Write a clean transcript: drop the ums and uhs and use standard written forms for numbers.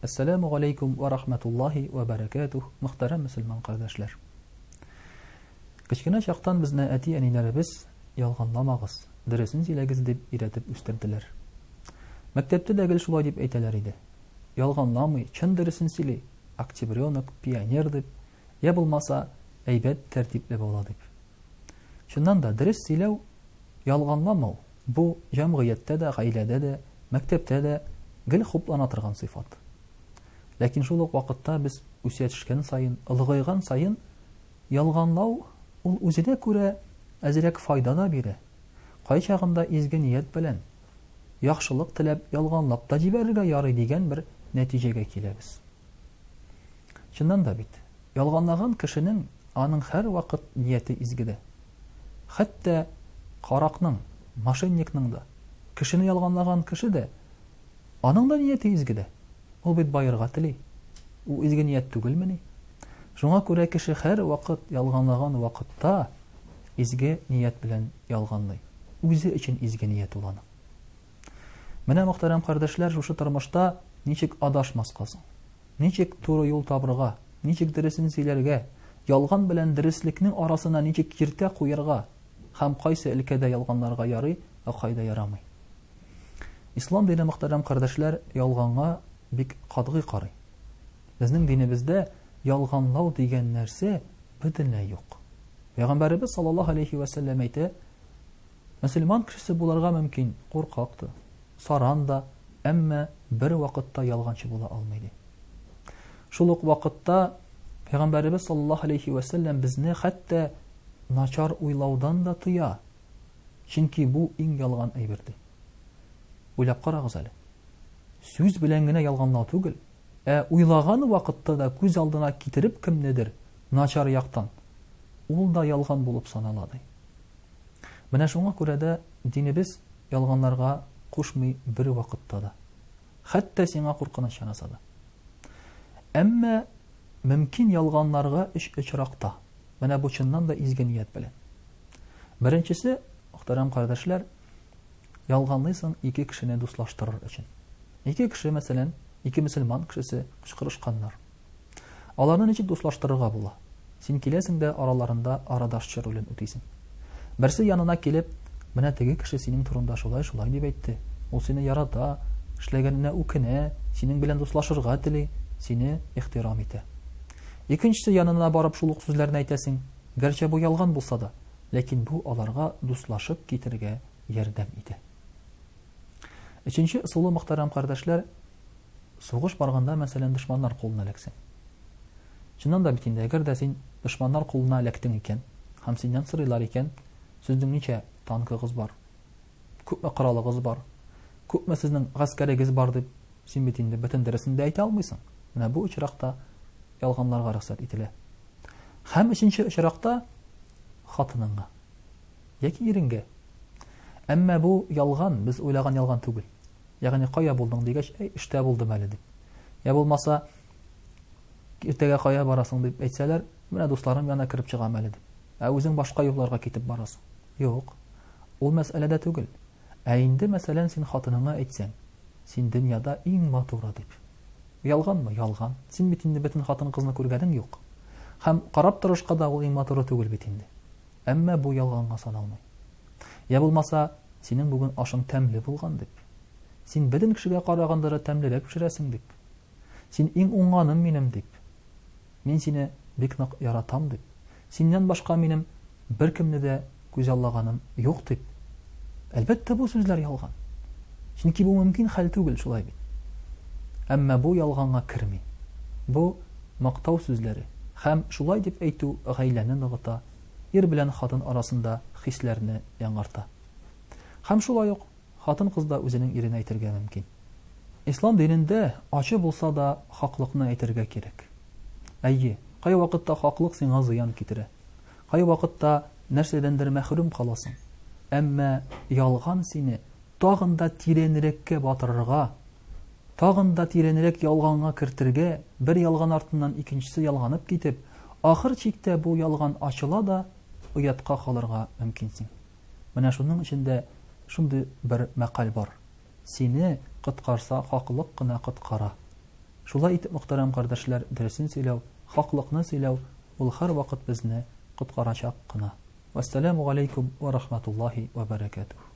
Әссәламү галәйкүм вә рахмәтуллаһи вә бәрәкәтүһ, мөхтәрәм мөселман кардәшләр! Кечкенә чактан безне әти-әниләребез ялганламагыз, дөресен сөйләгез дип өйрәтеп үстерделәр. Мәктәптә дә гел шулай дип әйтәләр иде. Ялганламый, чын дөресен сөйли, октябренок, пионер дип, я булмаса, әйбәт тәртипле бала дип. Чыннан да, дөрес сөйләү, ялганламау, бу җәмгыятьтә дә, гаиләдә дә, мәктәптә дә гел хуплана торган сыйфат. Ләкин шул ук вакытта без үсә төшкән саен, олыгайган саен, ялганлау ул үзенә күрә әзрәк файда да бирә, кайчагында изге ният белән, яхшылык теләп ялганлап та җибәрергә ярый дигән бер нәтиҗәгә киләбез. Чыннан да бит, ялганлаган кешенең аның һәрвакыт нияте изгедә. Хәтта каракның, мошенникның да, кешене ялганлаган кеше дә, аның да нияте изгедә. Ул бит баерга тели. Ул изге ният түгелмени? Шуңа күрә кеше һәрвакыт ялганлаган вакытта изге ният белән ялганлый. Үзе өчен изге ният ул аның. Менә, мөхтәрәм кардәшләр, шушы тормышта ничек адашмаска соң? Ничек туры юл табырга? Ничек дөресен сөйләргә? Ялган белән дөреслекнең арасына ничек киртә куярга? Һәм кайсы өлкәдә ялганларга ярый, ә кайда ярамый? Ислам дине, мөхтәрәм кардәшләр, ялганга бик катгый карый. Безнең динебездә ялганлау дигән нәрсә бөтенләй юк. Пәйгамбәребез саллаллаһу алейхи вә сәлләм әйтә, Мөселман кешесе булырга мөмкин, куркак та, саран да, әмма бер вакытта ялганчы була алмый, ди. Шул ук вакытта Пәйгамбәребез саллаллаһу алейхи вә сәлләм безне хәтта начар уйлаудан да тыя. Чөнки бу иң ялган әйбер, ди. Уйлап карагыз әле. Сүз белән генә ялганлау түгел, ә уйлаган вакытта да күз алдына китереп кемнедер начар яктан, ул да ялган булып санала, ди. Менә шуңа күрә дә динебез ялганларга кушмый бервакытта да. Хәтта сиңа куркыныч янаса да. Әмма мөмкин ялганларга өч очракта. Менә бу чыннан да изге ният белән. Беренчесе, мөхтәрәм кардәшләр, ялганлыйсың ике кешене дуслаштырыр өчен. Ике кеше, мәсәлән, ике мөселман кешесе кычкырышканнар. Аларны ничек дуслаштырырга була? Син киләсең дә араларында арадашчы ролен үтисең. Берсе янына килеп, менә теге кеше синең турында шулай-шулай дип әйтте. Ул сине ярата, эшләгәненә үкенә, синең белән дуслашырга тели, сине ихтирам итә. Икенчесе янына барып шул ук сүзләрне әйтәсең, гәрчә бу ялган булса да, ләкин бу аларга дуслашып китергә ярдәм итә. Өченче ысулы, мөхтәрәм кардәшләр, Сугыш барганда, мәсәлән, дошманнар кулына эләксәң. Чыннан да бит инде, әгәр дә син дошманнар кулына эләктең икән, һәм синнән сорыйлар икән, сезнең ничә танкыгыз бар, күпме коралыгыз бар, күпме сезнең гаскәрегез бар дип, син бит инде бөтен дөресен дә әйтә алмыйсың. Менә бу очракта ялганларга рөхсәт ителә. Һәм өченче очракта хатыныңа яки иреңгә. Әмма бу ялган, без уйлаган ялган түгел. Ягъни кая булдың дигәч, әй, эштә булдым әле дип. Я булмаса, иртәгә кая барасың дип әйтсәләр, менә дусларым янына кереп чыгам әле дип. Ә үзең башка юлларга китеп барасың. Юк. Ул мәсьәләдә түгел. Ә инде, мәсәлән, син хатыныңа әйтсәң, син дөньяда иң матуры дип. Ялганмы? Ялган. Син бит инде бөтен хатын-кызны күргәнең юк. Һәм карап торышка да ул иң матуры түгел бит инде. Әмма бу ялганга саналмый. Я булмаса, синең бүген ашың тәмле булган дип. Син бөтен кешегә караганда да тәмлерәк пешерәсең дип. Син иң уңганым минем дип. Мин сине бик нык яратам дип. Синнән башка минем беркемне дә күзаллаганым юк дип. Әлбәттә, бу сүзләр ялган. Чөнки бу мөмкин хәл түгел, шулай бит. Әмма бу ялганга керми. Бу мактау сүзләре һәм шулай дип әйтү гаиләне ныгыта, ир белән хатын арасында хисләрне яңарта. Һәм шулай ук хатын-кыз да үзенең иренә әйтергә мөмкин. Ислам динендә ачы булса да хаклыкны әйтергә кирәк. Әйе, кайвакытта хаклык сиңа зыян китерә. Кайвакытта нәрсәдәндер мәхрүм каласың. Әмма ялган сине тагын да тирәнрәккә батырырга, тагын да тирәнрәк ялганга кертергә, бер ялган артыннан икенчесе ялганып китеп, ахыр чиктә бу ялган ачыла да, оятка калырга мөмкинсең. Менә шуның өчен дә шундый бер мәкаль бар, Сине коткарса, хаклык кына коткара. Шулай итеп, мөхтәрәм кардәшләр, дөресен сөйләү, хаклыкны сөйләү, ул һәрвакыт безне коткарачак кына. Вәссәламү галәйкүм вә рахматуллаһи вә бәрәкәтүһ.